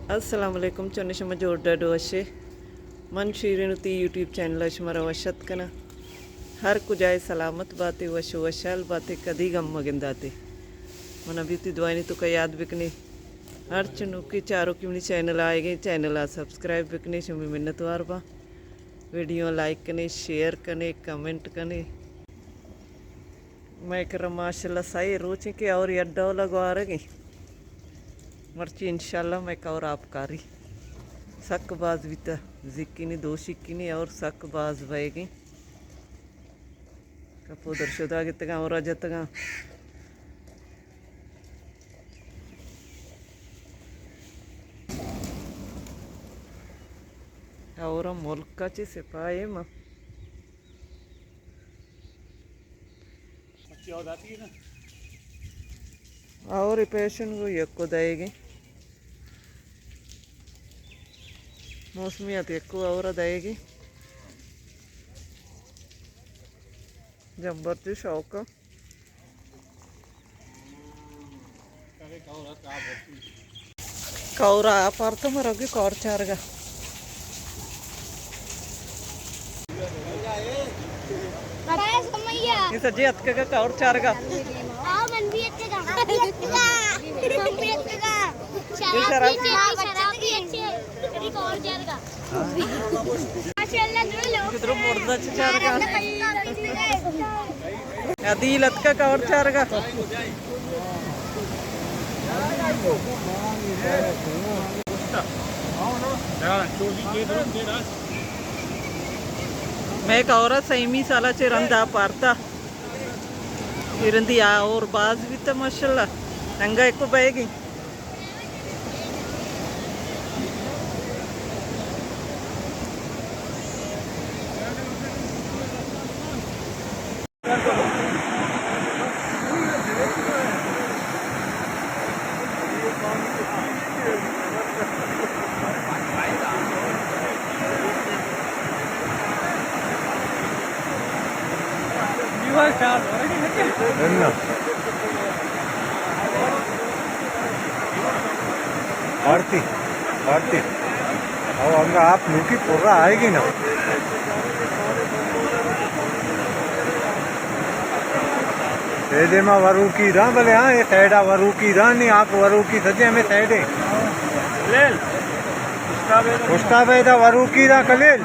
السلام علیکم، چون شما؟ جوڑ ڈاڈ وشے؟ من شیرین وتی یوٹیوب چینل ءَ شمارا وش اتک کناں۔ ہر کجائے سلامت باتے، وش و وشحال باتے، کدی غم مگنداتے۔ منا بھی وتی دعائنی توکا یاد بکنے۔ ہر چنوکے چاروکے منی چینل آئیگیں، چینل ءَ سبسکرائب بکنے، شمی منتوار باں۔ ویڈیو لائک کنے، شیئر کنے، کمنٹ کنے۔ مئے کرا ماشاءاللہ سئے روچیں کہ اور یک ڈول ءَ گوارگ ایں۔ مرچی انشاءاللہ مئے کور آپ کاری سک باز بیتہ، زیکینی دو شیکینی اور سک باز بئیگیں۔ کپودر شدا گتگاں، اور جتگاں۔ اور ملک ءَ چہ سپاہ ایں ما۔ اور پیشن گو یکو دئیگیں۔ موسمیات یکو اور دئیگیں۔ جمبر جو شوق۔ کور ءَ آپ آرتہ، ما روگی کور چارگا۔ یہ سجے اتکگا کور چارگا۔ آؤ، من بھی اتکگا۔ من بھی اتکگا۔ من بھی اتکگا۔ یہ شراب شراب پیچھے، شراب پیچھے۔ کدرو مردہ چہ چارگا۔ عدیل اتکا کور چارگا۔ مئے کور ءَ سیمی سالا چہ رندا پارتا۔ ایرندی آ اور باز بیتا ماشاءاللہ۔ انگا ایکو بئیگی۔ آرتی، آرتی۔ او انگا آپ نوکی پورا آئیگی نا۔ اے دیما وروکی راں بلے، ہاں، اے سائیڈا وروکی راں، نی آپ وروکی سجے ہمیں سائیڈے۔ خلیل۔ پشتا بیدا وروکی راں خلیل۔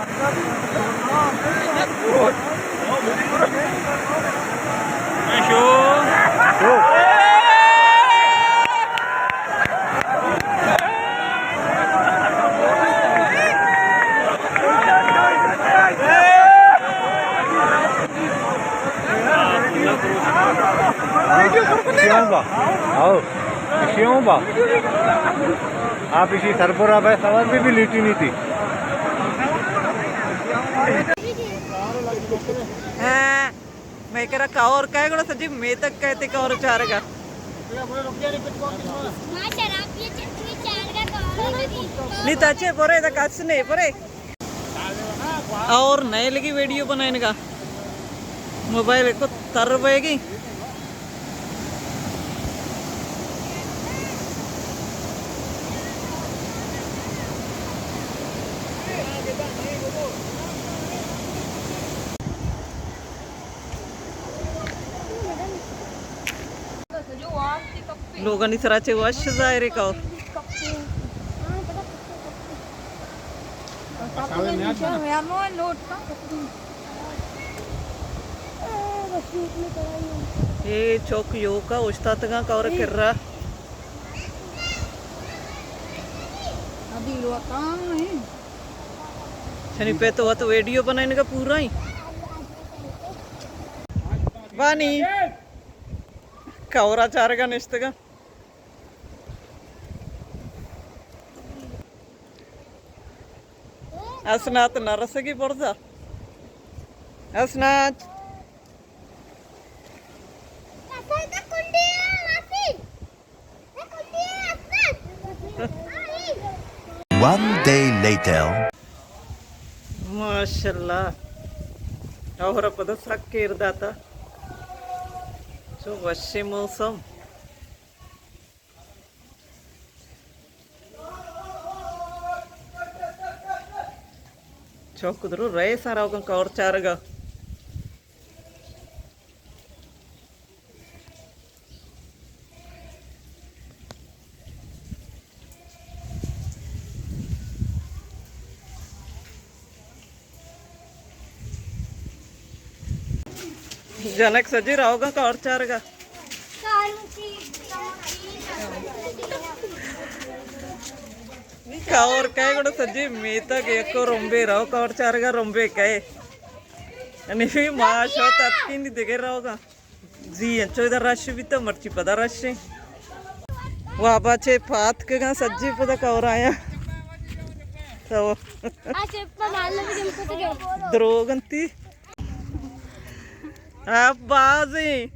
شو۔ شو۔ آپ اسی سربرا بھائی سوال بھی، بھی لیٹی نہیں تھی۔ ہاں، میں کرا کور کئے گڑا سجی میتگ کئے تے کور چارگا۔ نہیں تچے پورے دا کس نہیں پورے۔ اور نئے لگی ویڈیو بنائیں گا، موبائل کو تر بئے گی۔ لوگانی سرا چے وش ظاہر ہے کور۔ اے چوک یوکا اوشتاتگاں کور کرا۔ شنی پہ تو وت ویڈیو بنائینگا پورا ہی۔ بانی کورا چارگا نشتگا۔ اسنات نہ رسگی برزا۔ اسنات۔ One day later. ماشاءاللہ۔ اور پدا سک کیر داتا۔ چو وشیں موسم۔ چوک درو رئے سارا کور چارگا۔ جنک سجی راوگا کور چارگا۔ کور کئے گڑا سجی میتگ یکو رمبے رو کور چارگا رمبے کئے۔ نی ما شو تتکی نی دگہ روگا۔ زی انچو ادا رش بیتا، مرچی پدا رش ایں۔ وابا چے پاتکگاں سجی پدا کور آیاں۔ تو دروگ انتی۔ آپ باز ایں۔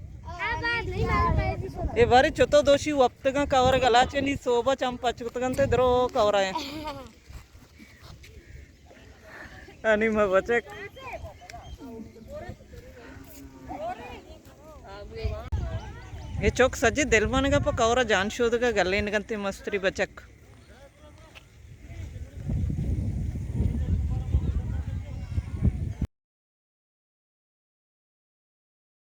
اے بارے چتو دوشی وپتگاں کور گلا چے نی صوبہ چم پچ کتگنتے درو کور آیاں۔ انی ما بچک۔ اے چوک سجے دل منگا پہ کورا جان شودگا گلینگنتے مستری بچک۔